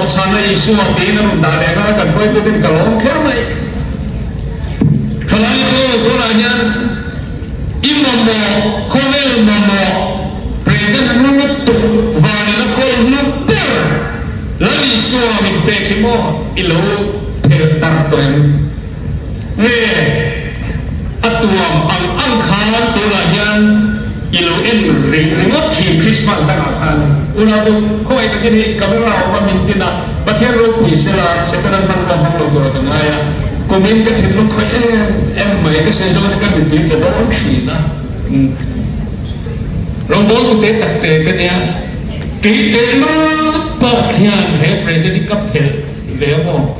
Thawhchhanna Isua tiin a rawn dah leh nghal a, kan hruaituten ka lawm kher mai. Thalaitu tunah hian i mamawh, khawvel mamawh, present lutuk vanin a kawl hlu ber Lal Isua min pek hi maw i lo phelh darh tawh em? Nge a tuam ang ang khan tunah hian i lo en rih ringawt thin Christmas dangah khan unau chu khawngaih Pathian hi camera a awm a min tin a Pathian ropui sela Setanan hmanrua hmang lo tura ka ngai a kumin ka thinlung khawih em em mai ka sawi zawng hi ka mittui tla dawn thin a rawngbawltu te tak te ka nia kei tehlul pawh hian he present hi ka phelh ve a maw.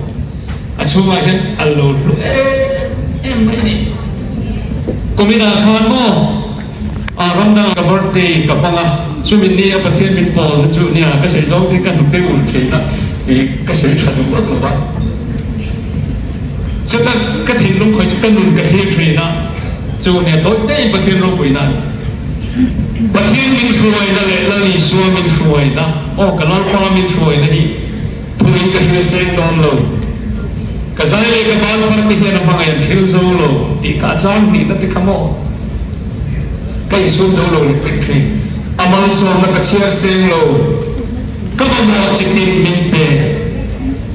A chhungah hian a lo hlu em em mai a ni. Kuminah khan maw a ram dangah ka birthday ka hmang a, chumi ni a Pathian min pawl na chu nia ka sawi zawng te ka hnute ul thin a, ih ka sawi tha duh vak lo va. Chuta ka thinlung khawih chu ka nun ka thlir thin a, chu nia tawi te in Pathian ropuina a ni. Pathian min hruaina leh Lal Isua min hruaina, aw ka Lalpa min hruaina hi, Thuin ka hrilh seng dawn lo. Ka zai leh ka ban phar te hian a hmangaih an hrilh zo lo tih ka chang hnihna te kha maw? Ka insum zo lo lek lek thin. A malsawmna ka chhiar seng lo. Ka mamawh chitin min pe.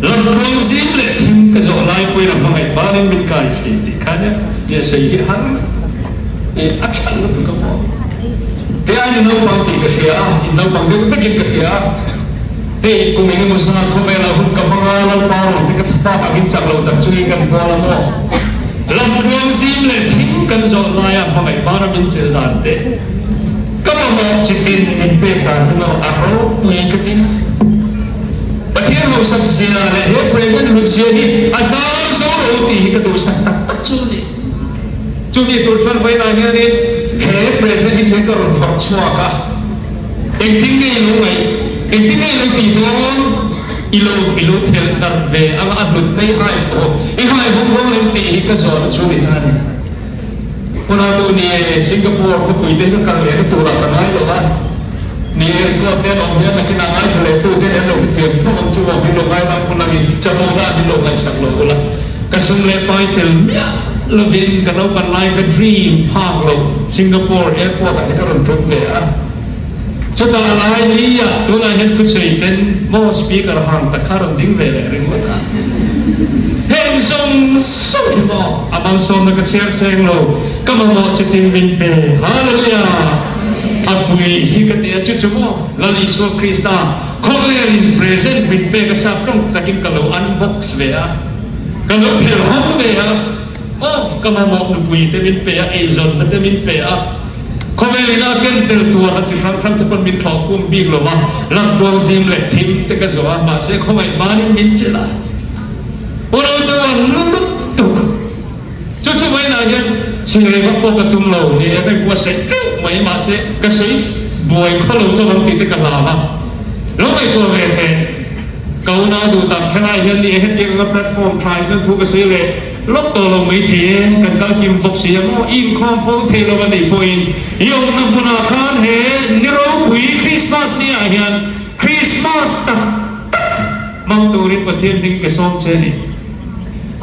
Lamtluang zim leh thim ka zawh lai pawhin a hmangaih banin min kai thin tih kha nia nia sei hi har a that lutuk a maw? Kei aiin i naupang tih ka hria a, in naupang deuh vekin ka hria a. Hei kum eng emaw zan khawvelah hun ka hmang a, Lalpa rawn te ka tha tak angin chak lo tak chungin kan bual a maw? Lamtluang zim leh thing kan zawh laia hmangaih bana min chelh dan te, ka mamawh chitin min pek dan hi maw a ropui ka ti a. Pathian hausak zia leh he present hlut zia hi a zau zo lo tih hi ka duhsak tak tak chu a ni. Chumi tur chuan vawiinah hianin he present hi thian ka rawn phawrh chhuak a. Engtin nge i lo ngaih? Engtin nge i lo tih dawn? I lo i lo phelh darh ve anga a hlut mai hai pawh i hai hawng hawng lem tih hi ka zawhna chu ni ta a ni. Hunatu ni e, Singapore khawpui te hi ka kal lehna turah ka ngai lo a. Ni e, record te an awm hian nakinah ngaithla leh tu ten an lo hrethiam phawt ang chu aw, min lo ngaidam hun angin chahawhna min lo ngaihsak lo ula. Ka sum leh pai tel miah lovin ka naupan lai ka dream phak lo Singapore airport ah hi ka rawn ṭum ve a. Chutah a lai li ah tunah hian thusawi ten maw speaker hang tak kha rawn ding ve leh ringawt a. Heng zawng zawng hi maw a malsawmna ka chhiar seng lo, ka mamawh chutin min pe. Hallelujah! A pui hi ka ti a, chu chu maw Lal Isua Krista khawvelin present min pek a sap tawng takin ka lo unbox ve a. Ka lo phelh hawng ve a, aw ka mamawh nupui te min pe a, eizawnna te min pe a, khawvel ina ken tel tuarna chi hrang hrang te pawn min thlawh khum bik lo va, lamtluang zim leh thim te ka zawh a, mahse khawngaih manin min chelh a, Unau te uan lutuk chu chu vawiinah hian sawi vak pawh ka tum lo ni e, ka inbuatsaih teuh mai, mahse ka sawi buai khaw lo zawk ang tih te ka hlau a, lo ngaihtuah ve teh. Ka unau duh tak thelai hian ni e hetiang anga platform tha hi chuan thu ka sawi leh lawk tawh lo mai thei e, kan kal kim bawk si a maw, i inkhawm fo thei lo a nih pawhin i awmna hmunah khan he ni ropui Krismas ni ah hian Krismas tak tak hmang turin Pathian hming ka sawm che a ni.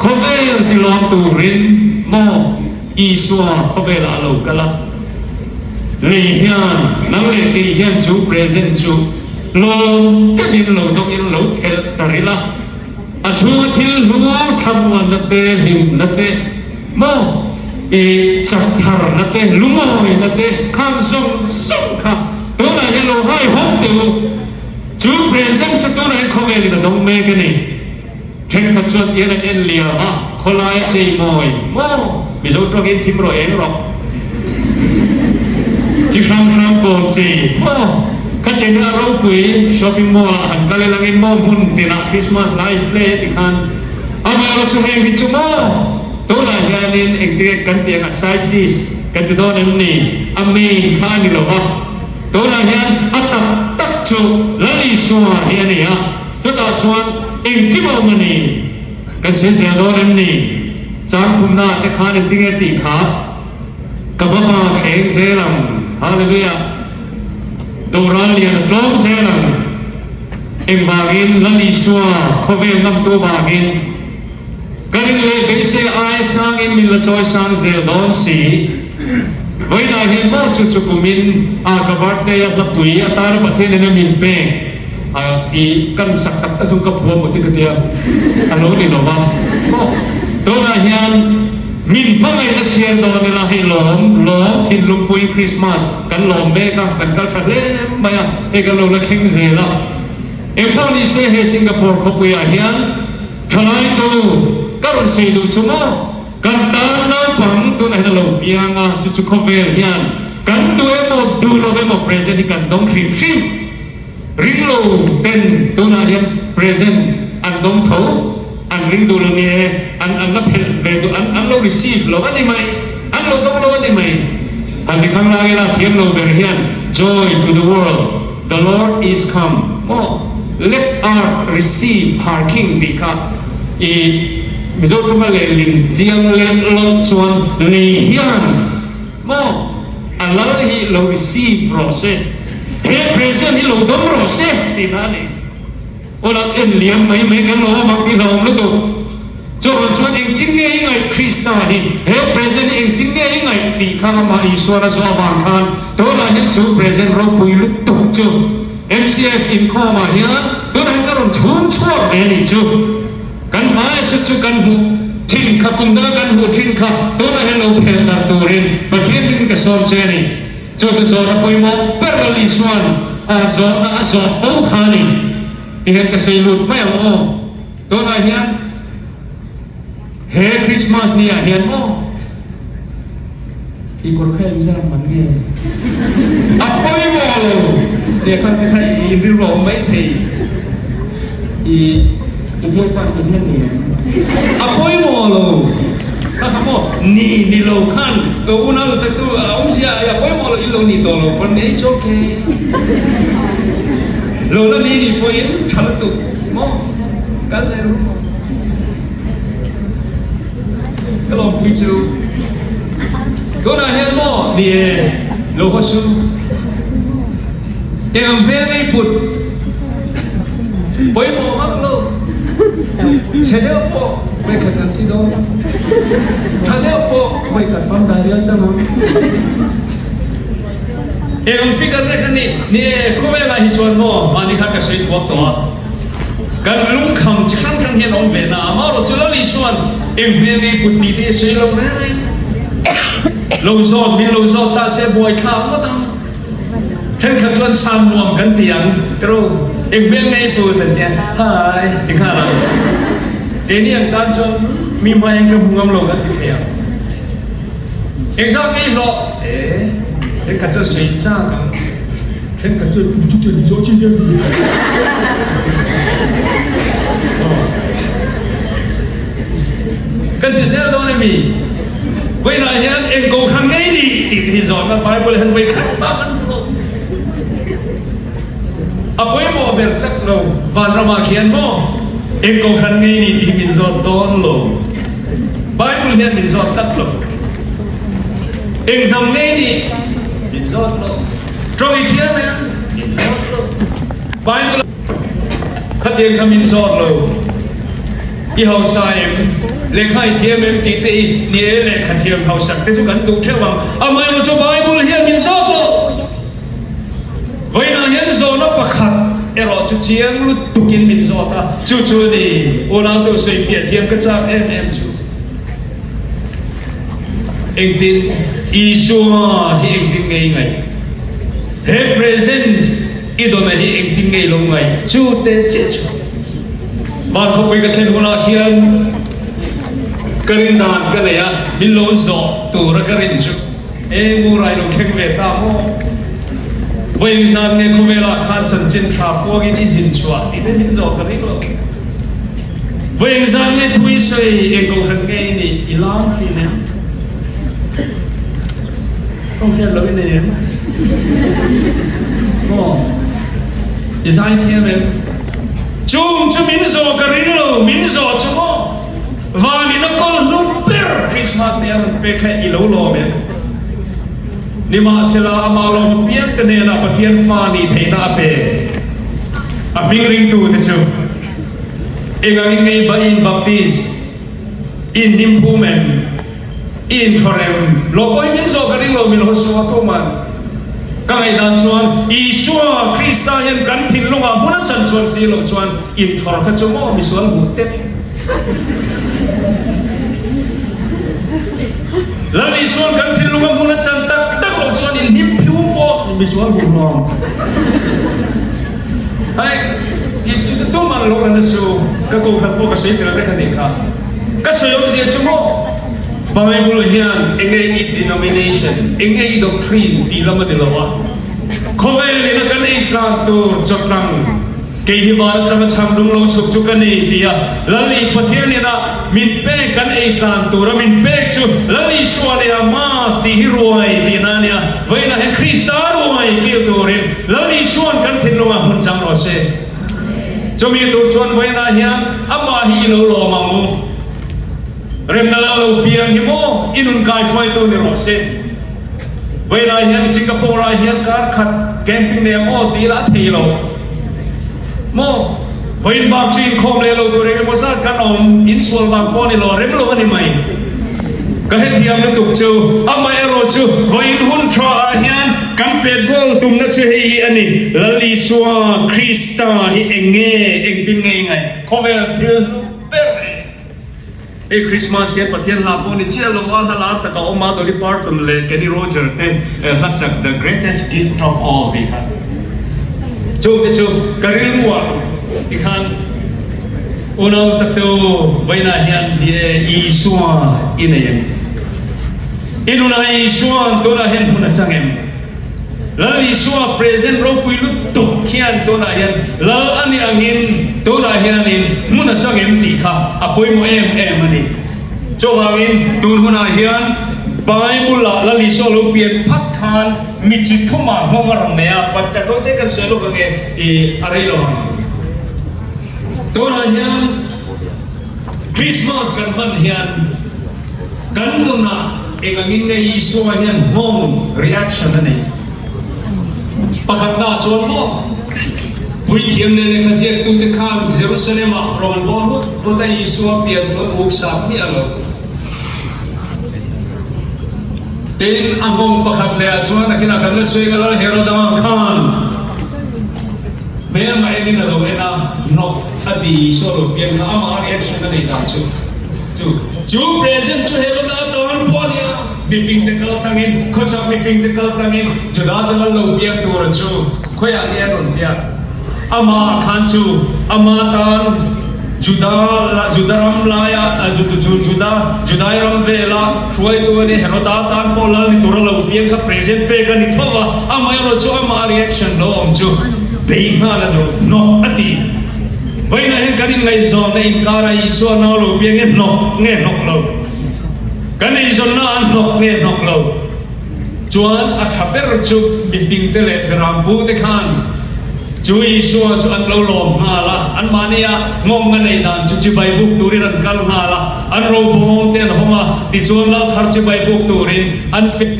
Khawvel tilawm turin maw Isua khawvelah a lo kal a, lei hian nang leh kei hian chu present chu Lawm takin lo dawngin lo phelh ta rilh a, a chhunga thil hlu thlamuanna te, hlimna te, maw i chak tharna te, lungawina te khang zawng zawng kha tunah hian lo haihawm teh u. Chu present chu tunah hian khawvelin a dawng mek a ni. Thenkhat chuan tihian an en liam a, khawlai a chei mawi maw? Mizo tawngin thim rawh eng rawh. Chi hrang hrang kawn chei maw? Khatiang a ropui shopping mall ah han kal elangin maw hmun tinah Christmas light play a ti khan amaherawh chu heng hi chu maw? Tunah hianin engtinge kan tih anga side dish kan ti dawn em ni? A main kha a ni lo va, tunah hian a tak tak chu Lal Isua hi a ni a. Chutah chuan engkim a awm a ni. Kan sawi zel dawn em ni? Chang thumna te khan engtinge tih kha ka va bak eng zel ang. Hallelujah! Doral lian a tlawm zel ang. Engvangin Lal Isua khawvel ngamtu vangin ka rin leh beisei ai sangin min la chawi sang zel dawn si. Vawiinah hian maw chu chu kumin a ka birthday a hlapui atana Pathian in a min pek a i kan sak tak tak chung ka phuam maw ti ka tia a lo ni lo va maw. Tunah hian min hmangaihna chhiar dawn ila hei lawm lawm thinlungpui Christmas kan lawm mek a, kan kal tha hle mai a, hei kan lo la thleng zel a. Engpawh ni se he Singapore khawpuiah hian thalaitu ka rawn sei duh chu maw? Kan tan naupang tunah hian a lo piang a, chu chu khawvel hian kan duh emaw duh lo emaw present hi kan dawng hrim hrim. Ring lo ten tunah hian present an dawng tho, an ring duh lo ni e, an an la phelh ve duh, an an lo receive lo a ni mai, an lo dawng lo a ni mai. Han ti khang lang ila thiam lo ber hian Joy to the world, the Lord is come maw, let earth receive her king tih kha i Mizo tuma lehlin chiang leh lo chuan lei hian maw a lal hi lo receive rawh se, he present hi lo dawng rawh se tih na a ni. Aw en liam mai mai kan lo awm ang tih hlauhawm lutuk. Chuvang chuan engtin nge i ngaih Krista hi he present hi engtin nge i ngaih tih kha amah Isuan a zawh avang khan tunah hian chu present ropui lutuk chu MCF inkhawmah hian tunah hian ka rawn chhung chhuak ve a nih chu. Kan hmaiah chu chu kan hmuh thin kha kum danga kan hmuh thin kha tunah hian lo phelh darh turin Pathian min ka sawm che a ni. Chu chu zawhna pawimawh ber Lal Isuan a zawhna a zawh fo kha a ni. Tihian ka sawi lut mai ang aw. Tunah hian he Christmas ni ah hian maw i kawr kha engzat man nge a pawimawh lo lehkha te kha i rilru a awm mai thei i i bialpa i hman ni em a pawimawh lo kha kha maw ni ni lo khan ka unau te chu a awmzia a pawimawh lo in lo ni tawh lo pawn it's okay lo la ni ni pawhin tha lutuk maw. Kan zai ru maw? Ka lawmpui chu. Tunah hian maw ni e, lo haw su. Eng ang hmel ngei put pawimawh vak lo. Chhe deuh pawh vawikhat kan thi dawn. Tha deuh pawh vawikhat fam dai rial chang ang. Eng ang figure rek a ni. Ni e, khawvelah hi chuan maw mahni khan ka sawi thuak tawh a. Kan lungkham chi hrang hrang hian awm ve na, amaherawh chu Lal Isua'n eng hmel ngei put tih te hi a sawi lo reng reng. Lo zawt min lo zawt ta se buai thlak ngawt ang. Thenkhat chuan chhan nuam kan ti ang, Karo, eng hmel ngei put an ti a, Hai, ti nghal ang. Keini ang tan chuan mi hmai ang ka hmu ngam lo kan ti thei ang. Engzat ngei hlawh? E, thenkhat chuan sawi chak ang. Thenkhat chuan tu chu ni zawh chi nia ni. Kan ti zel dawn emi? Vawiinah hian eng kohhran ngei ni tih te hi zawhna Bible hian vawi khat mah kan hmu lo. A pawimawh ber tlat lo vanramah khian maw eng kohhran ngei ni tih hi min zawt dawn lo. Bible hian min zawt tlat lo. Eng hnam ngei ni min zawt lo. Tawng i thiam em? Min zawt lo. Bible khatiang kha min zawt lo. I hausa em? Lehkha i thiam em tih te i ni e lehkha thiam hausak te chu kan duh theuh ang. Amaherawh chu Bible hian min zawt lo. Vawiinah hian zawhna pakhat erawh chu chiang lutukin min zawt a, chu chu a ni unau sawifiah thiam ka chak em em chu. Engtin Isua hi engtin nge i ngaih? He present i dawna hi engtin nge i lo ngaih? Chu te chiah chu van khawpui ka thlen hunah khian ka rin dan ka nei a, min lo zawh tura ka rin chu e Murai lo thleng ve ta maw? Vawiin zan nge khawvelah khan chanchin tha puangin i zin chhuah tih te min zawh ka ring lo. Vawi engzat nge thu i sawi, eng kohhran nge i nih, i lam thin em? Tawng hriat loh i nei em? Maw? I zai thiam em? Chung chu min zawh ka ring lo, min zawh chu maw? Van in a kawl hlu ber Christmas ni a rawn pek kha i lo lawm em? Nimahsela, amah lawm apiang te hnenah Pathian fa nih theihna a pe. A hming ringtute chu engangin nge i in baptis, i inhnim phum em, i inthawrem lo pawhin min zawh ka ring lo, min haw suh a tuman. Ka ngaihdan chuan Isua Krista hian kan thinlungah hmun a chan chuan si loh chuan inthawr kha chu maw misual hmuh tet. Lal Isua'n kan thinlunga hmun a chan tak tak loh chuan inhnim phiu pawh misual hmuh hlawm. Hei, i chu chu tumah lo la na su, ka kohhran pawh ka sawi tel vek a nih kha. Ka sawi awmzia chu maw? Bible hian enge i denomination, enge i doctrine tih lam a ni lo a. Khawvel ina kan ei tlan tur chawtlang. Kei hi van atanga chhang lung lo chhuk chu ka ni, ti a Lali Pathian ina min pek kan ei tlan tura min pek chu Lali Isua nia Mass tih hi ruai tihna a nia. Vawiinah hian Krista ruai kil turin Lali Isua'n kan thinlungah hmun chang rawh se. Chumi tur chuan vawiinah hian amah hi i lo lawm ang u. Remna lal lo piang hi maw i nun kaihruaitu ni rawh se. Vawiinah hian Singapore ah hian kar khat camping nei ang aw tih lah a thei lo maw? Vawiin bak chu inkhawm leh lo tur engemaw zat kan awm, insual vang pawh a ni lo, rem lo a ni mai. Ka hrethiam lutuk chu, amaherawh chu vawiin hun tha ah hian kan pet goal tumna chu hei hi a ni, Lal Isua Krista hi eng nge, engtin nge i ngaih? Khawvel thil hlu ber e. Hei Christmas hian Pathian hla pawh ni chiah lo a, hla lar tak a awm a, Dolly Parton leh Kenny Rogers te hlasak The Greatest Gift of All tih kha. Chungte chu ka rilru ah tikhan unau takte u vawiinah hian ni e Isua i nei em? I nunah Isua'n tunah hian hmun a chang em? Lal Isua present ropui lutuk khian tunah hian Lal a nih angin tunah hianin hmun a chang em tih kha a pawimawh em em a ni. Chuvangin tun hunah hian Bible-ah Lal Isua lo pian phat khan mi chi thumah nghawng a rawn nei a, but ka tawite kan sawi lawk ange i a rei lo ang. Tunah hian Christmas kan hman hian Kan nunah eng angin nge Isua hian nghawng, reaction, a neih? Pakhatna chuan maw, Puithiam leh lehkha ziaktute khan Jerusalem-ah rawn bawh rut rut a Isua pian thu an uk sak miah lo. Tin, a nghawng pakhat leh ah chuan a kinah kan la sawi ka Lal Heroda khan hmelma enin a lo en a, hnawk a ti Isua lo pian kha amah reaction a neih dan chu. Chu chu present chu Heroda tan pawh a nia, mifing te kal tlangin, khawchhak mifing te kal tlangin Juda te lal lo piang tura chu khawiah nge an rawn piak? Amah khan chu ama tan Juda Juda ram laia Juda Judai ram vela hruaitu a nia, Heroda tan pawh lal ni tura lo piang kha present pek a ni tho va, amaherawh chu amah reaction lo awm chu bei nghal a duh hnawk a ti. Vawiinah hian kan inngaihzawnna inkara Isua nau lo piang nge hnawk nge hnawk lo? Kan eizawnna ah hnawk nge hnawk lo? Chuan a tha ber chu mifingte leh berampu te khan chu Isua chu an lo lawm nghal a, anmahnia nghawng a neih dan chu chibai buk turin an kal nghal a, an robawm te an hawng a, tichuan Lalthar chibai buk turin an feh.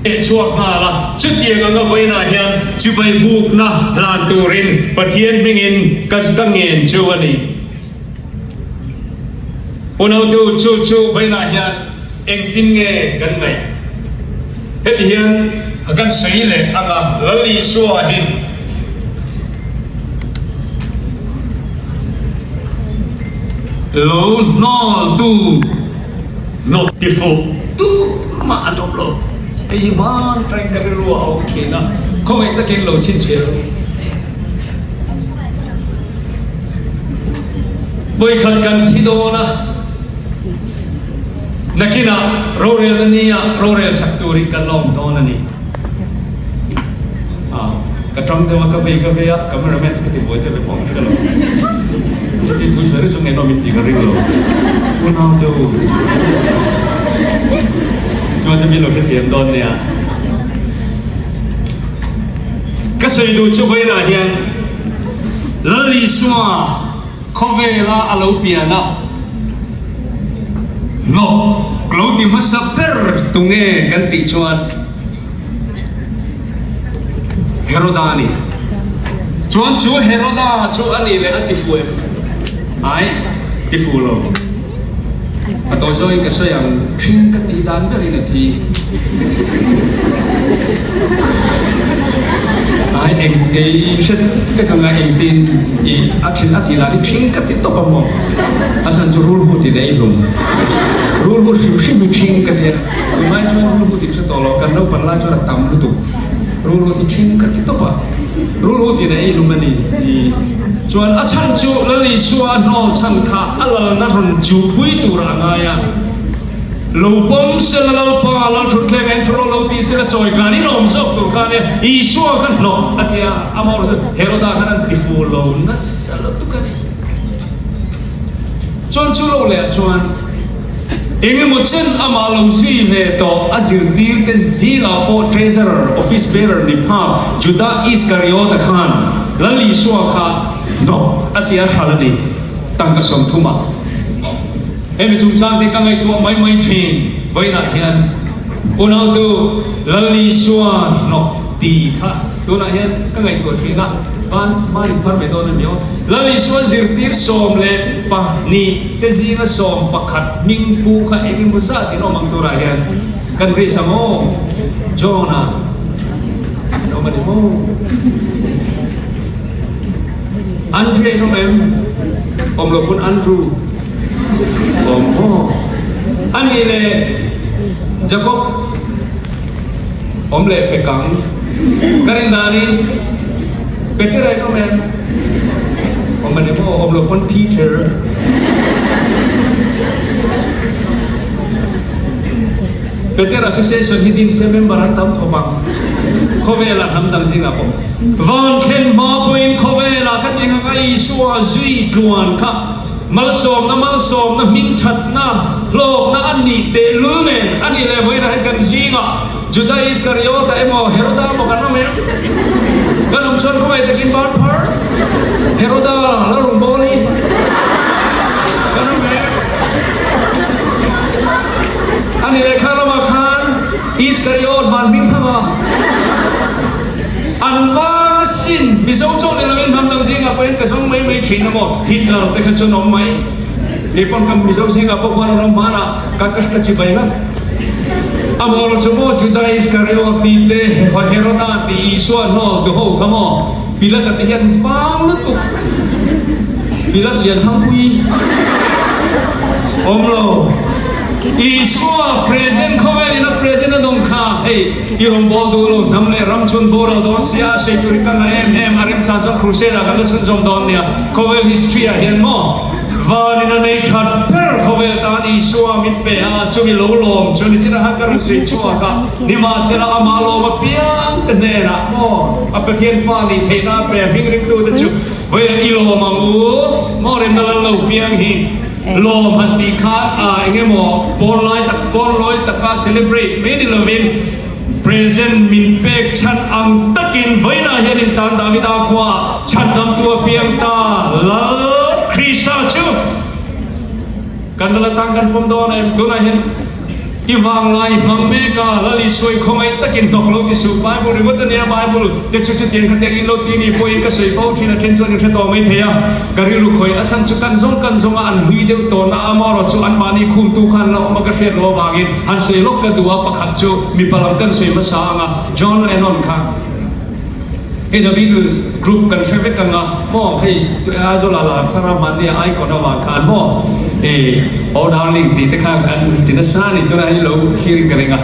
Leh chhuak nghal a, chutiang anga vawiinah hian chibai bukna hlan turin Pathian hmingin ka ka ngen chu a ni. Unautu chu chu vawiinah hian engtin nge kan ngaih? Heti hian kan sawi leh anga Lal Isua hi lo hnawltu Hnawt ti fuh tumah an awm lo. Hei hi hman tangin ka rilru a awm thin a, khawngaih takin lo chhinchhiah rawh. Vawikhat kan thi dawn a, nakinah rorelna nia rorel sak turin kan la awm dawn a ni. Ka tang deuh a, ka vei ka vei a, cameraman ka ti buai deuh em aw ka hre lo. Heti thu sawi reng chu ngaihnawm in tih ka ring lo. Unau te u. Chuan chu min lo hrethiam dawn nia. Ka sawi duh chu vawiinah hian Lal Isua khawvela a lo pian a, hnawk lo ti hmasa ber tunge kan tih chuan, Heroda a ni. Chuan chu Heroda chu a nih leh a ti fu em? Ai, ti fu lo. A tawi zawin ka sawi ang, hring ka tih dan berin a thi. Ai, eng ei hret te kha nga engtin i a thin a tih dan hi hring ka ti tawp a maw? A chhan chu rulhu tih leh ei hlum. Rulhu hrim hrim hi hring ka ti a, tunlai chuan rulhu tih hre tawh lo, kan naupang lai chuan a tam lutuk. Rulhu ti hring ka ti tawp a. Rulhu tina ei lum a ni ti chuan a chhan chu Lal Isua a hnawl chhan kha a lalna rawn chuhpui turah a ngai a. Lo pawm sela Lalpa, Lalthutthleng en thu rawh lo ti sela chawi kan inawm zawk tur kha ania Isua kha hnawh a ti a, amah erawh chuan Heroda khan an ti fu lo nasa lutuk a ni. Chuan chu lo leh ah chuan eng emaw chen amah lo zui ve tawh a zirtirte zingah pawh treasurer, office bearer ni phak Judah Iskariota khan Lal Isua kha hnawk a ti a hral a ni tangka 30 ah. Hemi chungchang te ka ngaihtuah mai mai thin vawiinah hian unautu Lal Isua hnawk ti kha tunah hian ka ngaihtuah thin a, ban hma in phar ve dawn a ni aw. Lal Isua zirtir 12 te zinga 11 hming pu kha eng emaw zat in awm ang turah hian kan risk ang aw, John-a an awm a ni maw? Andre in awm em? Awm lo pawn Andrew awm maw? Ani leh Jacob awm leh pek ang. Ka rin danin Petera in awm em? Awm a ni maw? Awm lo pawn Peter. Peter Association hi din se member an tam khawp ang. Khawvelah hnam dang zingah pawh. Van thlen hma pawhin khawvelah khatiang anga Isua zui tluan kha malsawmna malsawmna hmingthatna hlawkna a nih tehlul nen a nih leh vawiinah hian kan zingah Juda Iskariota emaw Heroda emaw kan awm em? Kan awm chuan khawngaih takin ban phar Heroda la rawn bawl hi kan awm em? Ani leh kha lamah khan Iskariot van hming tham a, an vang asin Mizo chaw ni lovin hnam dang zingah pawhin ka zawng mai mai thin a maw Hitler te kha chuan awm mai kei pawn kan Mizo zingah pawh khuan an awm hmanah ka ka chibai ngat. Amaherawh chu maw Juda Iskariot tih te, Heroda tih Isua hnawl tu ho kha maw Pilata te hian vang lutuk Pilat lian thangpui awm lo. Isua present khawvel in a present a dawng kha hei i rawn bawl duh lo hnam leh ram chhun boral dawn sia sei tur hi ka ngah em em a remchang chuan crusade ah kan la chhunzawm dawn nia khawvel history ah hian maw Vanin a nei that ber khawvel tan Isua min pe a, chumi lo lawm chu ni chin a han ka rawn sawi chhuak a, nimahsela amah lawm apiang te hnenah maw a Pathian fa nih theihna a pe a hming ringtute chu vawiin i lawm ang u maw remna lal lo piang hi lawm han tih khan a eng emaw pawn lai tak pawn lawi taka celebrate mai ni lovin Present min pek chhan ang takin vawiinah hian in tan Davida khua chhandamtu a piang ta Lal Krista chu kan lal atan kan pawm dawn em? Tunah hian i vanglai hmang mek a, Lal Isua i khawngaih takin hnawk lo ti suh. Bible ringawt a nia, Bible te chu chutiang khatiang in lo ti ni pawhin ka sawi fo thin a, then chuan in hre tawh mai thei a. Ka rilru khawih a chhan chu kan zawng kan zawng a, an hlui deuh tawn a, amaherawh chu anmahni khumtu khan la awm a ka hriat loh avangin han sawi lawk ka duh a, pakhat chu mipa lam kan sawi hmasa ang a, John Lennon kha hei The Beatles group kan hre vek ang a maw, hei Aizawl ah lar thar a mahni a icon avang khan maw i Oh Darling tih te khan an ti nasa a ni, tunah hian lo thlir in ka ring a,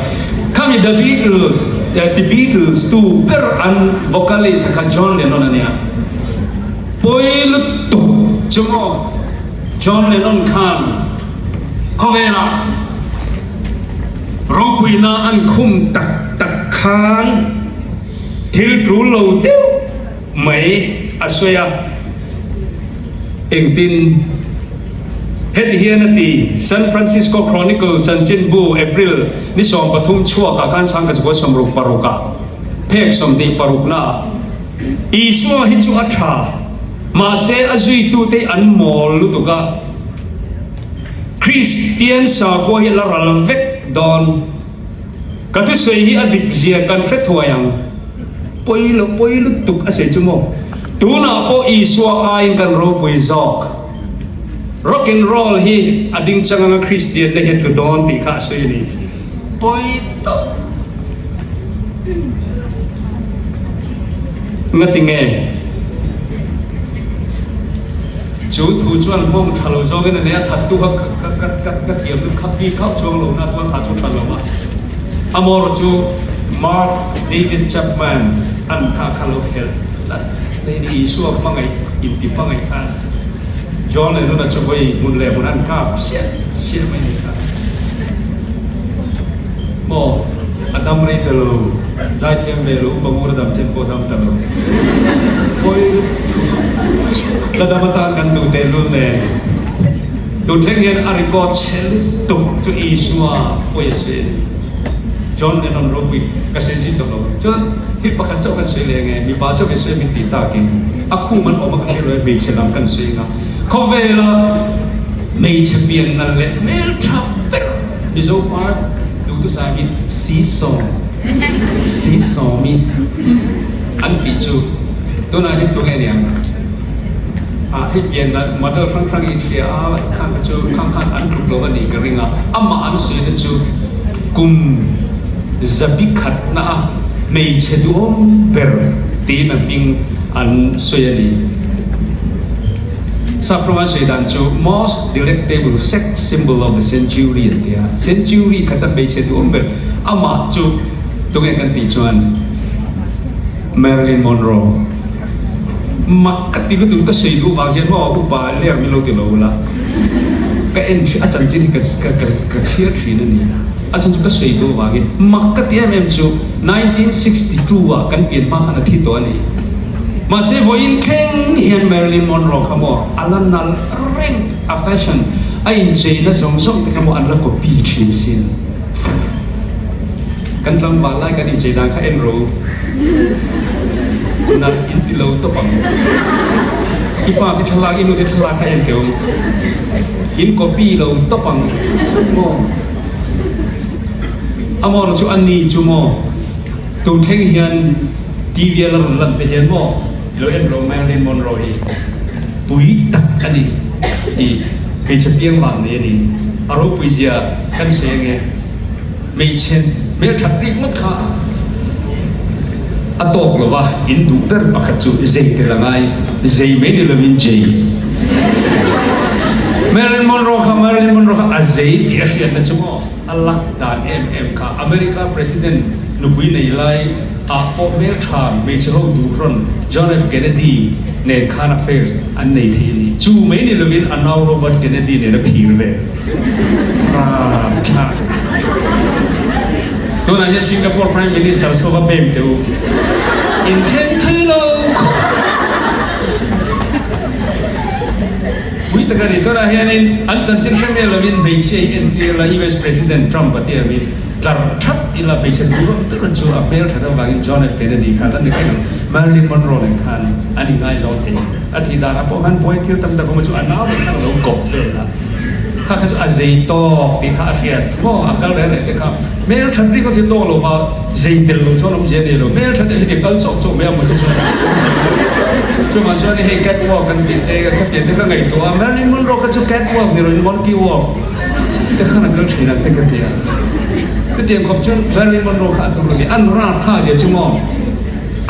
khami The Beatles, The Beatles tu ber an vocalist kha John Lennon a nia. Pawi lutuk chu maw John Lennon khan khawvelah ropuina an khum tak tak khan thil tul lo deuh mai a sawi a, engtin heti hian a ti, San Francisco Chronicle chanchinbu April ni 13 chhuakah khan sangkachukua 66 ah phek 26 naah, Isua hi chu a tha, mahse a zuitute hi an mawl lutuk a, Kristian sakhua hi a la ral vek dawn. Ka thusawi hi a dik zia kan hre thuai ang. Pawi lo, pawi lutuk a sawi chu maw? Tunah pawh Isua aiin kan ropui zawk. Rock and roll hi a ding chang anga Kristian te hi a tlu dawn tih kha a sawi a ni. Pawi tawp. Ngati nge? Chu thu chuan hmawng tha lo zawngin a nei a, thattu kha ka thiam deuh khap bik khauh chuang lo na chuan tha chu tha lo a. Amaherawh chu Mark David Chapman an kha kha lo khelh tlat mai ni Isua hmangaih inti hmangaih khan John Lennon-a chu vawi hmun leh hmun an kap siah siah mai ni kha. Maw a dam rei ta lo, zaithiam ve lo, upa ngur a dam chen pawh a dam ta lo. Pawi la dam atan kan duh tehlul nen tun thleng hian a record chhe lutuk chu Isua pawi a sawi a ni. John Lennon ropui ka sawi zui tawh lo. Chuan thil pakhat chauh kan sawi leh nge mipa chauh in sawi min tih takin a khum an awm a kan hre lo e hmeichhe lam kan sawi anga khawvela hmeichhe pian nalh leh hmeltha ber Mizo par duhthusam hi Sisawm, Sisawmi an tih chu tunah hian tunge aniang? Ah hei pian nalh model hrang hrang in hria a khang kha chu khang khan an tluk lo a nih ka ring a, amah an sawi na chu kum zabi khatna a hmeichhe duhawm ber tiin a hming an sawi a ni. Sap rawng an sawi dan chu most delectable sex symbol of the century an ti a, century khata hmeichhe duhawm ber amah chu tunge kan tih chuan Marilyn Monroe. Mak ka ti lutuk ka sawi duh vang hian maw upa ler min lo ti lo ula ka en a chanchin hi ka ka ka chhiar thin a ni. A chan chu ka sawi duh vangin mak ka ti em em chu 1962 ah kan pian hma khan a thi tawh a ni. Mahse vawiin thleng hian Marilyn Monroe kha maw a la nal reng a fashion a incheina zawng zawng te kha maw an la copy thin sin. Kan tlangval lai kan inchei dan kha en ro nalh in ti lo tawp ang. I pa te thlalak i nu te thlalak kha en teh u. In copy lo tawp ang maw. Amaherawh chu a ni chu maw tun thleng hian TV a la rawn lan te hian maw i lo en lo Marilyn Monroe hi pui tak a ni i hmeichhe piang vang nei a ni. A ropui zia kan sawi ange hmeichhe hmelthat rih ngawt kha a tawk lo va, in duh ber pakhat chu zei tel a ngai, zei mai ni lovin jei. Marilyn Monroe kha Marilyn Monroe kha a zei tih a hriatna chu maw a lak dan em em kha America President nupui nei lai ah pawh hmeltha hmeichhe ho duh rawn John F Kennedy nen khan affair an nei thei a ni. Chu mai ni lovin a nau Robert Kennedy nen a phir ve rap thlak. Tunah hian Singapore Prime Minister saw va bem teh u. In thleng thei lo khawp. Pui tak a ni. Tunah hianin an chanchin hre miah lovin hmeichhia hi entir la US President Trump a ti angin tlar thap ila hmeichhe duh rawh ber chu a hmel that avangin John F Kennedy khan a ni reng ang. Marilyn Monroe nen khan an ingaizawng thei. A tih danah pawh khan buai thil tam tak awm a chu a nau nen khan a lo kawp vel a. Kha kha chu a zei tawk tih kha a hriat maw a kal reng reng te kha hmel that ringawt hi tawk lo va zei tel lo chuan awmzia nei lo hmel that hi ti kal chawk chawk mai a maw te chuan chuvang chuan hei cat walk kan tih te ka pian te ka ngaihtuah a Marilyn Monroe kha chu cat walk ni rawhin monkey walk te khan a kal thin ang te ka ti a chutiang khawp chuan Marilyn Monroe kha a tur a ni an rat kha zia chu maw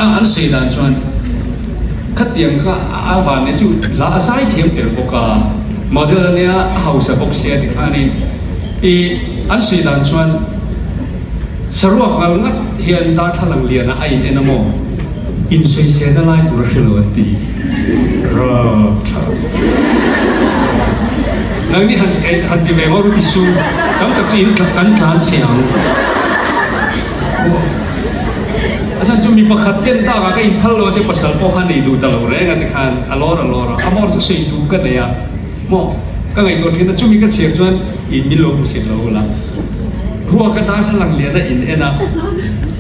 a an sawi dan chuan Khatiang kha a van nen chu hla a zai thiam tel bawk a, model a nia a hausa bawk sia ti khanin i an sawi dan chuan saruak ngal ngat hian darthlalang lianah a in en a maw? Insawisena lai tur a hre lo an ti rapthlak. Nangni han han ti ve ngawt u ti su tam tak chu in kan tlan chhe ang. A chhan chu mi pakhat chen tak ah ka inphal lo a ti pasal pawh kha nei duh ta lo reng a ti khan a lawr a lawr a, a mawr chu sawi duh ka nei a maw ka ngaihtuah thin a chumi ka chhiar chuan in min lo hmusit lo ula ruak ka darthlalang lian a in en a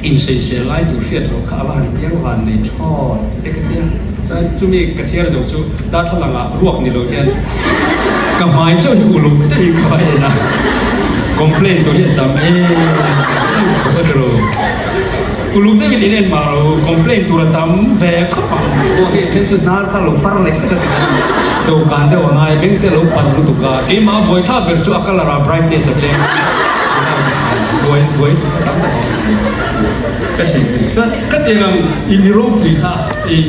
insawisel lai tur hriat loh kha a va han piang van nei thlawt te ka tia chuan chumi ka chhiar zo chu darthlalang ah ruak ni lo hian ka hmai chauh hi uluk deuhin ka va en a complain tur hi a tam em em khawp a tiro. Uluk deuhin in en mah lo, complain tur a tam ve khawp ang. Pawh hi then chu hnar kha lo far leh vek a ti khan dawhkan deuh a ngai, beng te a lo pan lutuk a, keimah a buaithlak ber chu a colour ah brightness a tlem buai buai tam tak a awm. Ka sawi thei chuan ka tiang ang i mi ropui kha i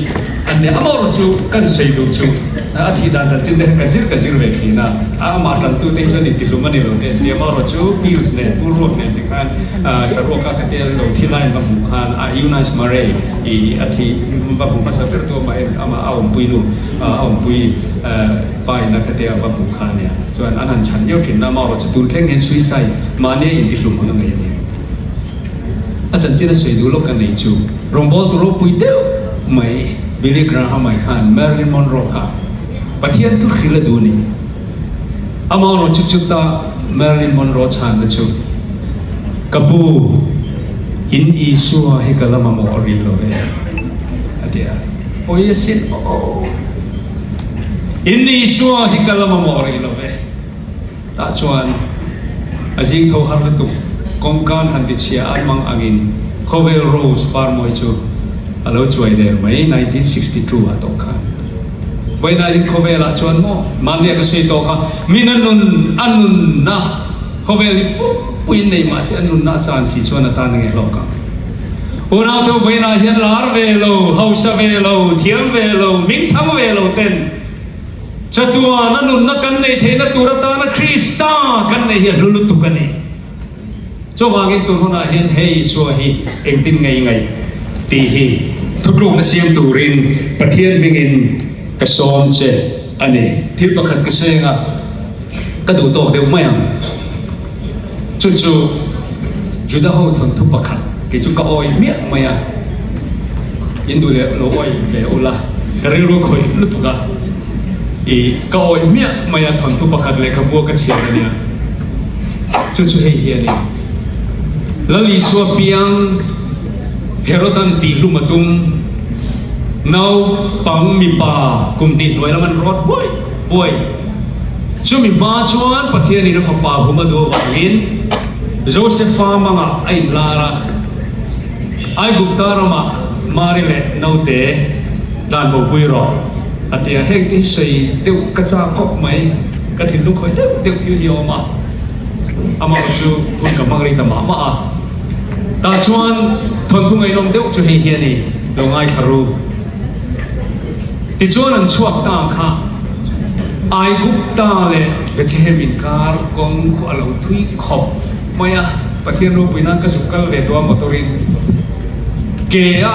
an nia amaherawh chu kan sawi duh chu a thih dan chanchin te ka zir ka zir ve thin a, amah tantu te hi chuan intihlum a ni lo te an ti amaherawh chu pills nen pu ruak nen te khan saruak a khatia lo thi lai an va hmuh khan a Eunice Murray i a thi va hmu hmasa ber tu amah en amah a awmpui nu a awmpui pa in a khatia va hmuh kha a nia chuan an han chhan viau thin na amaherawh chu tun thleng hian suicide mahni a intihlum ang a ngaih a ni. A chanchin a sawi duh lawk ka nei chu rawngbawltu ropui deuh mai Billy Graham-a khan Marilyn Monroe kha Pathian thu hrilh a duh a ni. Amaherawh chu chuta Marilyn Monroe chhanna chu Ka pu, in Isua hi ka la mamawh rih lo ve a ti a. Pawi asin aw. In Isua hi ka la mamawh rih lo ve. Tah chuan a zing tho har lutuk kawngkan han ti chhia an mang angin khawvel rose par mawi chu a lo chuai der mai 1962 ah tawh khan. Vawiinah hian khawvelah chuan maw mahni a ka sawi tawk a, min a nun a nunna khawvel hi pumpuiin nei mahse a nunna a chan si chuan a tan a nge hlawk ang. Unau te vawiinah hian lar ve lo, hausa ve lo, thiam ve lo, hmingthang ve lo ten, Chatuan a nunna kan neih theihna tur atana Krista kan neih hi a hlu lutuk a ni. Chuvangin tun hunah hian hei Isua hi engtin ngei ngaih tih hi thutlukna siam turin Pathian hmingin ka sawm che a ni. Thil pakhat ka seng a, ka duh tawk deuh mai ang. Chu chu Juda ho thawnthu pakhat kei chu ka awih miah mai a, in duh leh lo awih ve ula ka rilru khawih lutuk a, i ka awih miah mai a thawnthu pakhat lehkhabu a ka chhiar a nia. Chu chu hei hi a ni. Lal Isua piang Herodan tih hlum a tum, naupang mipa kum hnih hnuai lam an rawt buai buai. Chumi hma chuan Pathianin a fapa hum a duh avangin Josefa mangah a inlar a, Aigupta ramah Mari leh naute dan bopui rawh a ti a. Heng te hi sawi deuh ka chak khawp mai, ka thinlung khawih deuh deuh thil hi a awm a, amah chu hun ka hmang rei ta mah mah a. Tah chuan thawnthu ngaihnawm deuh chu hei hi a ni, lo ngaithla ru. Tichuan an chhuak ta kha Aigupta leh Bethlehem inkar kawng khu a lo thui khawp mai a, Pathian ropui nan ka zuk kal ve tawh a motor in ke a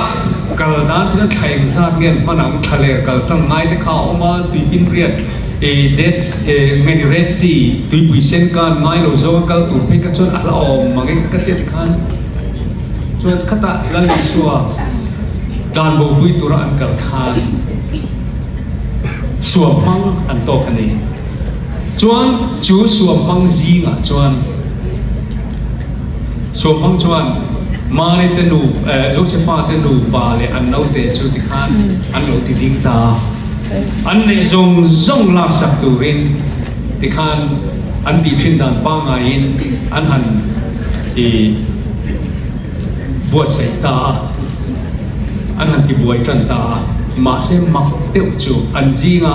kal dan te chuan thla engzat nge an hman ang, thla ler kal tlang ngai te kha a awm a, tuifinriat eh Dead eh nge ni Red Sea tuipui sen kan ngai lo zawng a kal tur phei kha chuan a hla awm mang e ka ti a tikhan chuan khatah Lal Isua Dan bopui tura an kal khan suamhmang an tawk a ni. Chuan chu suamhmang zingah chuan suamhmang chuan Mari te nu, Josefa te nupa leh an naute chu tikhan an lo ti ding ta a. An neih zawng zawng laksak turin tikhan an tih thin dan pangaiin an han i buatsaih ta a, an han ti buai tan ta a, mahse mak deuh chu an zinga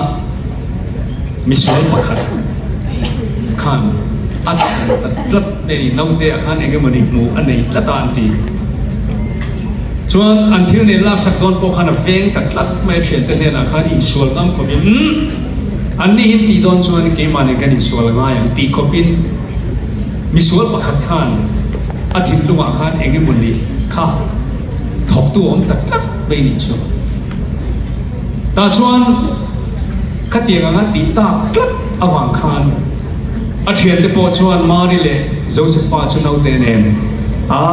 misual pakhat khan a chhan ta tlat nei naute ah khan eng emawni hmuh a nei tlat a an ti. Chuan an thil nen laksak dawn pawh khan a veng ta tlat mai a thiante hnenah khan insual ngam khawpin an ni hin tih dawn chuan keimah nen kan insual ngai ang tih khawpin Misual pakhat khan a thinlungah khan eng emaw ni kha thawktu a awm tak tak mai nih chu. Tah chuan khatiang anga tih tak tlat avang khan a thiante pawh chuan Mari leh Josefa chu naute nen a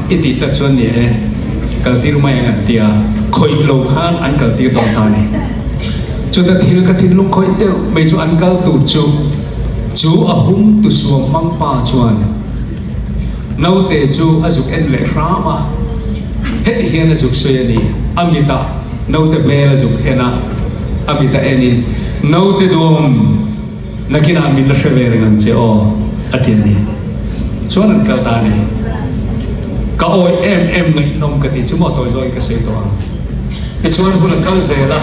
i tih ta chuan ni e, kaltir mai ang an ti a, khawih lo khan an kaltir dawn ta a ni. Chuta thil ka thinlung khawih deuh mai chu an kal tur chu Chu a hum tu suam hmang pa chuan naute chu a zuk en leh hram a, heti hian a zuk sawi a ni, a mitah naute hmel a zuk en a, a mitah enin, Naute duam, nakinah min la hre ve reng ang che aw, a ti a ni. Chuan an kal ta a ni. Ka awih em em ngaihnawm ka ti chu maw tawi zawkin ka sawi tawh ang. Tichuan hun a kal zel a,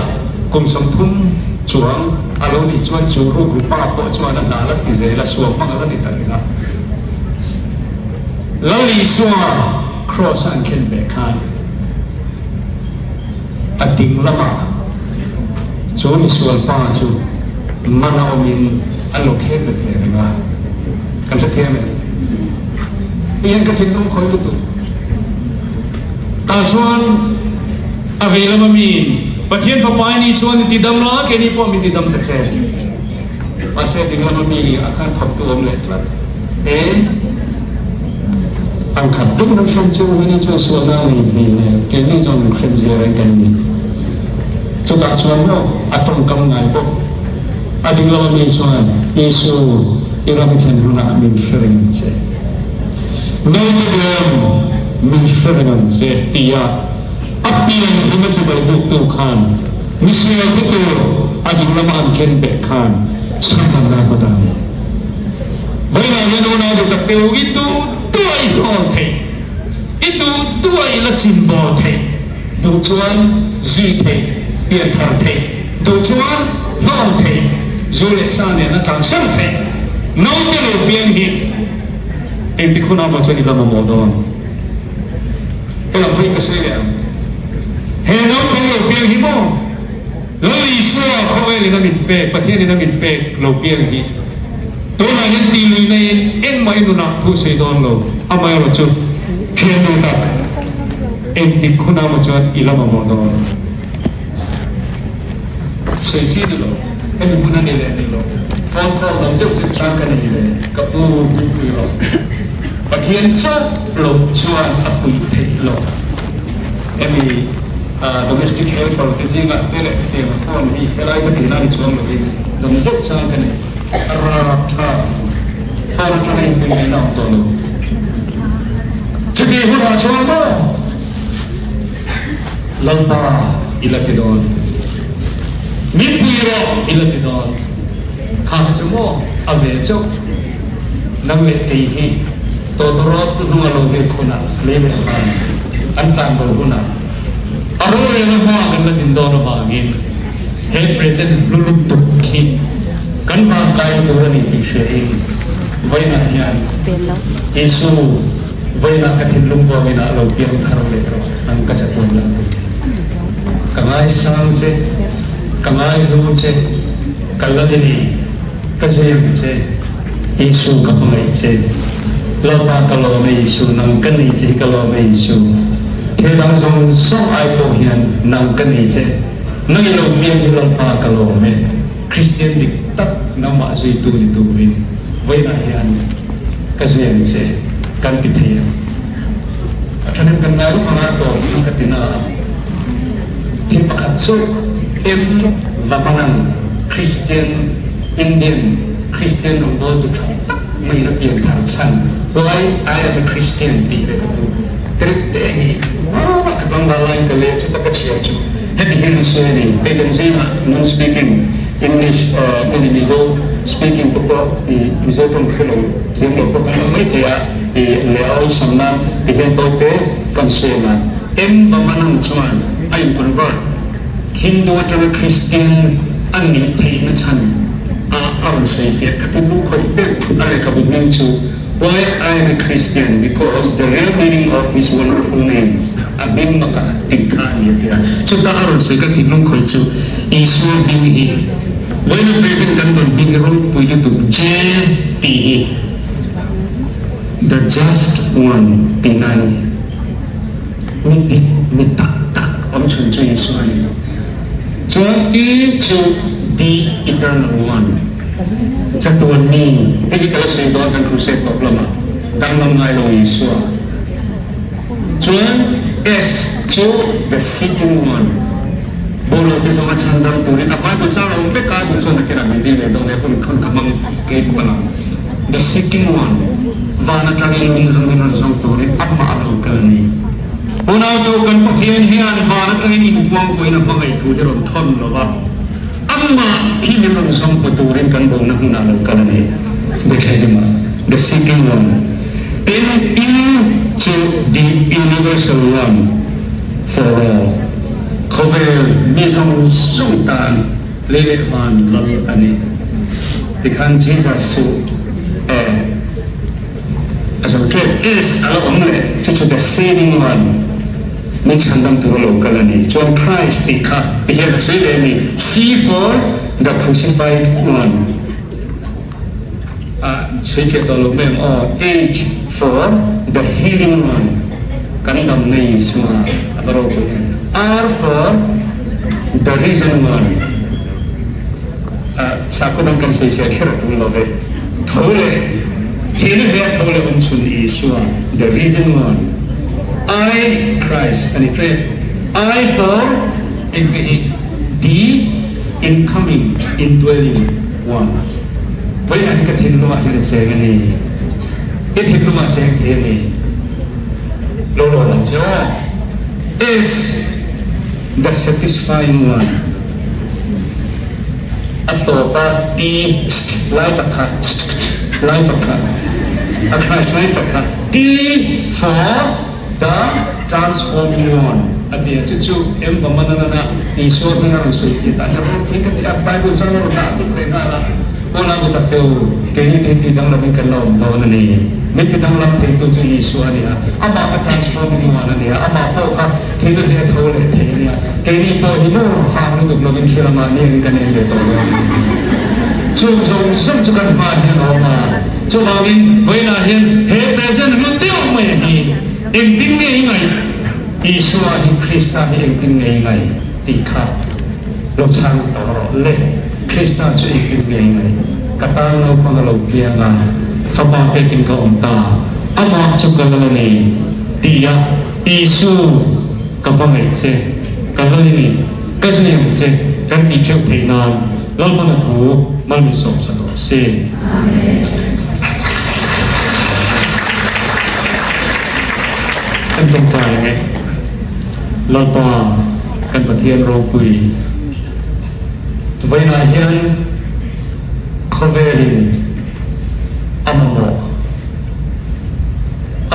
kum 30 chuang a lo nih chuan chu rukru pa pawh chuan a hna la ti zel a, suam hmang a la ni ta reng a. Lal Isua Kraws a an khen ve khan a ding lamah chu misual pa chu man a awmin an lo khen bet ve reng a, kan hrethiam em? Hei hian ka thinlung khawi lutuk. Tah chuan a vei lama miin, Pathian Fapa i nih chuan i tidam la, keini pawh min tidam ta che. Mahse ding lama mi a khan thawktu awm leh tlat e. Ang khat deuh nan hrem chu hei chuan sualna a nei hle hle, keini zawng hrem zia reng kan ni. Chutah chuan maw a tawngkam ngai bawk. A ding lama mi chuan, Isu, i ram thlen hunah min hre reng ang che. Naute dawn min hre reng ang che, tia a pian hlim a chibai buktu khan misual thi tur a ding lama an ken beh khan chhandamna a hmu ta a ni. Vawiinah hian unau duh tak te u, i duh duh a i hnawl theih, i duh duh a i la chin bawl theih, duh chuan zui theih, pian thar theih, duh chuan hnawl theih, zu leh sa nen a tlansan theih, naute lo piang hi Engtik hunah maw chuan i la mamawh dawn? Helam hawi ka sawi leh ang. He naupang lo piang hi maw? Lal Isua khawvelin a min pek, Pathianin a min pek lo piang hi tunah hian ti lui naiin engmah i nunah thu sawi dawn lo. Amaherawh chu thiannu tak, engtik hunah maw chuan i la mamawh dawn? Sawi chi ni lo, hemi hmun a ni leh ni lo, phone call dang zeuh zeuh chang ka nei leh ka pu puipui rawh. Pathian chauh lo chuan a puih theih lo. Hemi domestic helper te zingah te leh hetiang a phone hi helai ka tihna ni chuang lovin dang zeuh chang ka nei. A rapthlak phone atanga inpui ngaihna awm tawh lo. Chutih hunah chuan maw? Lalpa i la ti dawn. Min pui rawh i la ti dawn. Kha kha chu maw a ve chauh. Nang leh kei hi tawtawrawt hnunga lo leh khunah lei leh van an tlan bo hunah a rorelna hma kan la din dawn avangin he present hlu lutuk khi kan vankaina tur a ni tih hriain vawiinah hian Isu Vawiinah ka thinlung vawngin ah lo piang thar leh rawh ang ka chatuan lah tur hi. Ka ngaisang che, ka ngaihlu che, ka la ni ni, ka zui ang che, Isu ka hmangaih che. Lalpa ka lawm e Isu, nang ka nei che hi ka lawm e Isu. Thil dang zawng zawng ai pawh hian nang ka nei che, nang i lo piang hi Lalpa ka lawm e. Kristian dik tak nangmah zuitu ni turin vawiinah hian ka zui ang che kan ti thei ang. A thanem kan ngai lawk anga tawp ang ka ti na a, thil pakhat chu M Vamanan Kristian Indian Kristian rawngbawltu tha tak maiin a pian thar chhan Why I am a Christian tih leh ka pu Tereuhte hi ah ka tlangval laiin ka leh chuta ka chhiar chu heti hian a sawi a ni, hei kan zingah non speaking English nge Mizo speaking te pawh i Mizo tawng hre lo thiam lo pawh kan awm mai thei a, i leh a awlsam nan ti hian tawite kan sawi ang a. M Vamanam chuan a in convert Hindu atanga Christian a nih theihna chhan a a rawn sawi fiah ka ti lu khawih deuh a lehkhabu hming chu Why I am a Christian because the real meaning of his wonderful name a hming maka tih kha a ni a ti a. Chutah a rawn sawi ka tih lung khawih chu Isua hming hi vawiina present kan rawn hming hi ropui lutuk J tih hi the just one tihna a ni. Mi dik, mi tak tak awm chhun chu Isua a ni. Chuan I chu the eternal one. Chatuan mi, hei hi ka la sawi dawn kan crusade tawp lamah, danglam ngai lo Isua. Chuan S chu the seeking one, bawlhhlawh te zawng a chhandam turin a Bible chang a awm vek a, duh chuan nakinah min dil leh dawn e, hun khan ka hmang ngei bawk ang. The seeking one, van atangin min min rawn zawng turin amah a lo kal a ni. Unau tu kan Pathian hian van atangin inkuangkuahin a hmangaih thu hi rawn thawn lo va. Amah hi min rawn zawng pe turin kan bawlna hmunah lo kal a ni. Bethlehem-ah, the seeking one. Tin, U chu the universal one for all, khawvel mi zawng zawng tan lei leh van lal a ni. Tikhan Jesus chu e a zo tep. S a la awm leh, chu chu the saving one, mi chhandam tur a lo kal a ni. Chuan Christ tih kha ti hian a sawi leh a ni, C for the crucified one. A sawifiah tawh lo mai ang aw, H for the healing one, kan damna Isua a va ropui em, R for the risen one, a sakhaw dang kan sawisel kher a tul lo ve, tho leh thihna hmel tho leh awm chhun Isua, the risen one, I Christ a ni tlem, I for engte hi the incoming indwelling one. Vawiin hi ka thinlungah hian a cheng a ni. I thinlungah cheng thei a ni. Lo lawm ang che aw. Is the satisfying one. A tawpa T st lai tak kha st lai tak kha a Christ lai tak kha T for the transforming one a ti a. Chu chu M Vamananana Isua hming a rawn sawi tih tah hian ropui ka ti a, Bible chuan a rawn dah tuk leh nghal a. Paula bu tak te u, keini te hi tih danglamin kan la awm dawn a ni. Min ti danglam theitu chu Isua a ni a, amah kha transforming one a ni a, amah pawh kha thil hle tho leh thei a ni a. Keini pawh hi maw hang lutuk lovin thil amah ni angin kan en ve tawh lo a ni. Chung zawng zawng chu kan hmaah hian a awm a, chuvangin vawiinah hian he present hlu deuh mai hi engtin nge i ngaih? Isua hi Krista hi engtin nge i ngaih tih kha lo chhang tawh rawh le. Krista chu engtin nge i ngaih? Ka tan naupang a lo piang a, fapa pekin ka awm ta, amah chu ka lal a ni ti a, Isu ka hmangaih che, ka lal i ni, ka zui ang che kan tih theuh theih nan Lalhmana thu malmisawm sak rawh se. Kan tawngtai ang e. Lalpa kan Pathian ropui vawiinah hian khawvelin a mamawh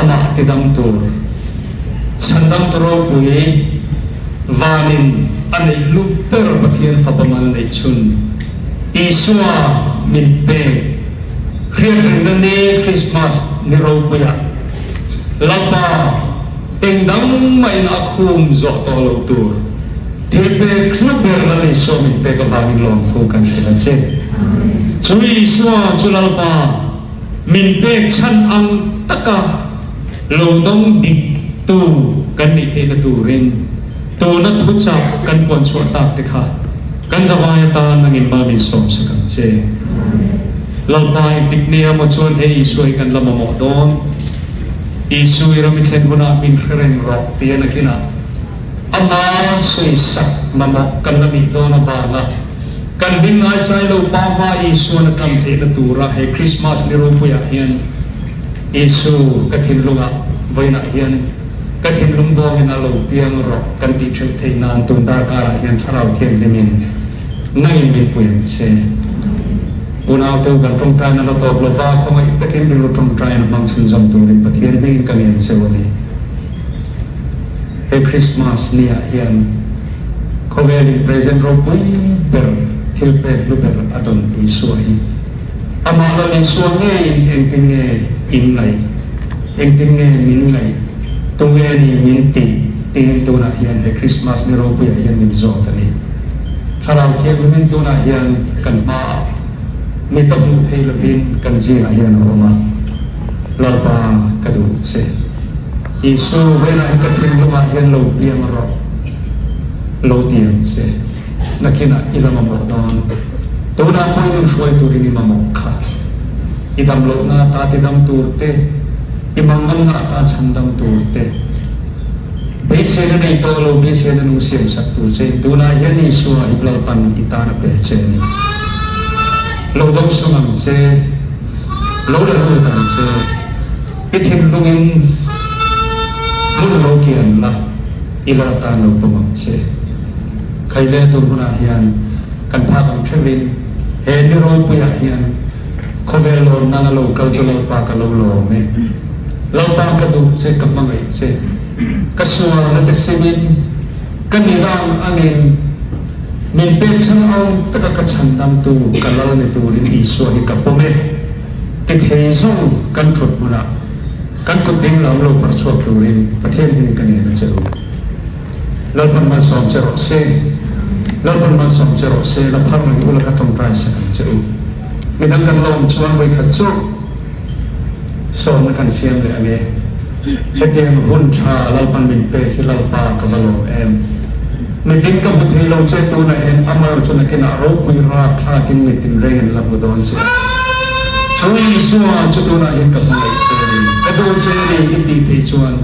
amah tidang tur chhandamtu ropui vanin a neih lut ber Pathian fapa mal neih chhun Isua min pek hriatrengna ni Krismas ni ropuiah Lalpa, eng dang mahin a khum zawh tawh lo tur thil pek hlu ber Lal Isua min pek avangin lawmthu kan hrilh a che. Chu Isua chu Lalpa min pek chhan ang taka lo dawng dik tu kan nih theihna turin tuna thuchah kan puan chhuah tak te kha kan zavai atan nangin mal min sawm sak ang che. Lalpa engtik nia maw chuan hei Isua hi kan la mamawh dawn? Isu i ram i thlen hunah min hre reng rawh ti a nakinah ama sawisak mamawh kan la nih dawn avanga kan hlim ngaisai lo pa hma Isuan a tam theihna tura he Krismas ni ropuiah hian Isu ka thinlungah vawiinah hian ka thinlung bawngin a lo piang rawh kan tih theuh theih nan tun darkarah hian Thlarau Thianghlimin Nangin min pui ang che. Unau te u kan tawngtaina la tawp lova, khawngaih takin rilru tawngtaina hmang chhunzawm turin Pathian hmingin ka ngen cheu a ni. He Christmas ni ah hian khawvelin present ropui ber, thil pek hlu ber a dawn Isua hi amah Lal Isua ngeiin engtin nge in ngaih, engtin nge min ngaih, tunge ni min tih tiin tunah hian he Christmas ni ropuiah hian min zawt a ni. Thlarau Thianghlimin tunah hian kan hmaah mi ta hmuh theih lovin kan zingah hian a awm a, Lalpa ka duh che. Isu vawiinah hi ka thinlungah hian lo piang rawh, lo ti ang che. Nakinah i la mamawh dawn. Tunah pawh i nun hruai turin i mamawh kha. I damlohna ata tidam tur te, i manganna ata chhandam tur te. Beiseina nei tawh lo, beiseina nung siam sak tur che in tunah hian Isua hi Lalpan i tan a pe che a ni. Lo dawng sung ang che, lo la lut ang che, i thinlungin hmun lo kian la, i la tan lo pawm ang che. Khaile tur hunah hian kan phak ang theuhin he ni ropuiah hian khawvel lawm nana lo kal chu Lalpa ka lo lawm e. Lalpa ka duh che, ka hmangaih che, ka sualna te simin, ka nirang angin min pek chhan ang taka ka chhandamtu ka lal ni turin Isua hi ka pawm e ti thei zawng kan thut hmunah kan kut ding lam lo parh chhuak turin Pathian hming ka nen a che u. Lalpan malsawm che rawh se. Lalpan malsawm che rawh se, la phar reng ula ka tawngtai sak ang che u. Midang kan lawm chuan vawikhat chu sawmna kan siam leh ange. Hetiang hun tha Lalpan min pek hi Lalpa ka va lawm em. Mitin ka hmu thei lo che tunah hian Amar chu nakinah ropui rak thlakin mitin reng in la hmu dawn che. Chu Isua chu tunah hian ka hmu ngaih che a ni, ka duh che a ni i tih theih chuan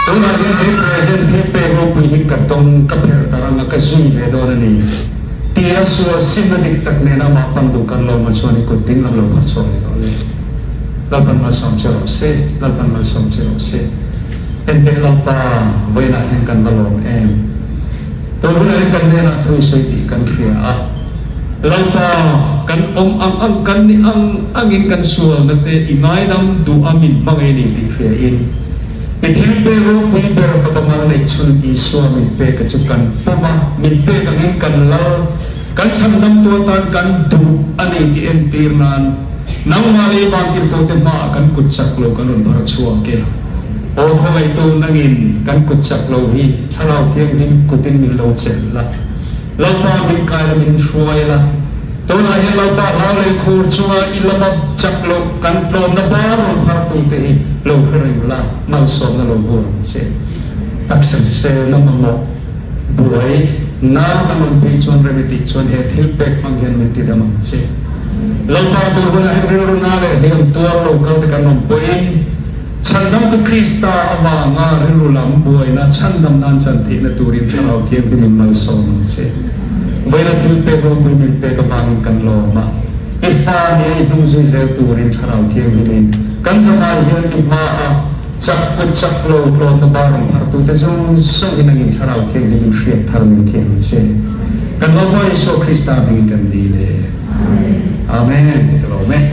tunah hian he present he pek ropui hi ka dawng ka pherh tar anga ka zui ve dawn a ni. Tia sual simna dik tak nena amah pan duh kan lawm a chuan i kut ding lam lo phar chhuak leh rawh le. Lalpan malsawm che rawh se, Lalpan malsawm che rawh se. Enteh Lalpa, vawiinah hian kan va lawm em? Tun hunah hian kan hnenah thu i sawi tih kan hria a. Lalpa, kan awm ang ang, kan ni ang angin kan sualna te i ngaidam duh a min hmang ei ni tih hria in, I thil pek ropui ber fapa mal neih chhun Isua min pek a chu kan pawm a, min pek angin kan lal, kan chhandamtu atan kan duh a ni tih entir nan nangmah leh i vantirhkohte hmaah kan kut chak lo kan rawn phar chhuak e. Aw khawngaihtu nangin kan kut chak lo hi Thlarau Thianghlim kutin min lo chelh la, Lalpa min kai la min hruai la, Tunah hian Lalpa hlau leh khur chunga i lama chak loh kan tlawmna bar rawn phartute hi lo hre reng la, malsawmna lo hur ang che. Taksa hriselna mamawh buai na kan awm phei chuan rem i tih chuan he thil pek hmang hian min tidam ang che. Lalpa tur hunah hian rilru na leh hliam tuar lo kal te kan awm pawhin Chhandamtu Krista avanga rilru lam buaina chhandam nan chan theihna turin Thlarau Thianghlimin malsawm ang che. Vawiina thil pek ropui min pek avangin kan lawm a, i fa nia i hnung zui zel turin Thlarau Thianghlimin kan zavai hian i hmaah chak kut chak lo tlawmna bar rawn phartute zawng zawngin angin Thlarau Thianghlimin hriat thar min thiam ang che. Kan Lalpa Isua Krista hmingin kan dil e. Amen. Ka lawm e.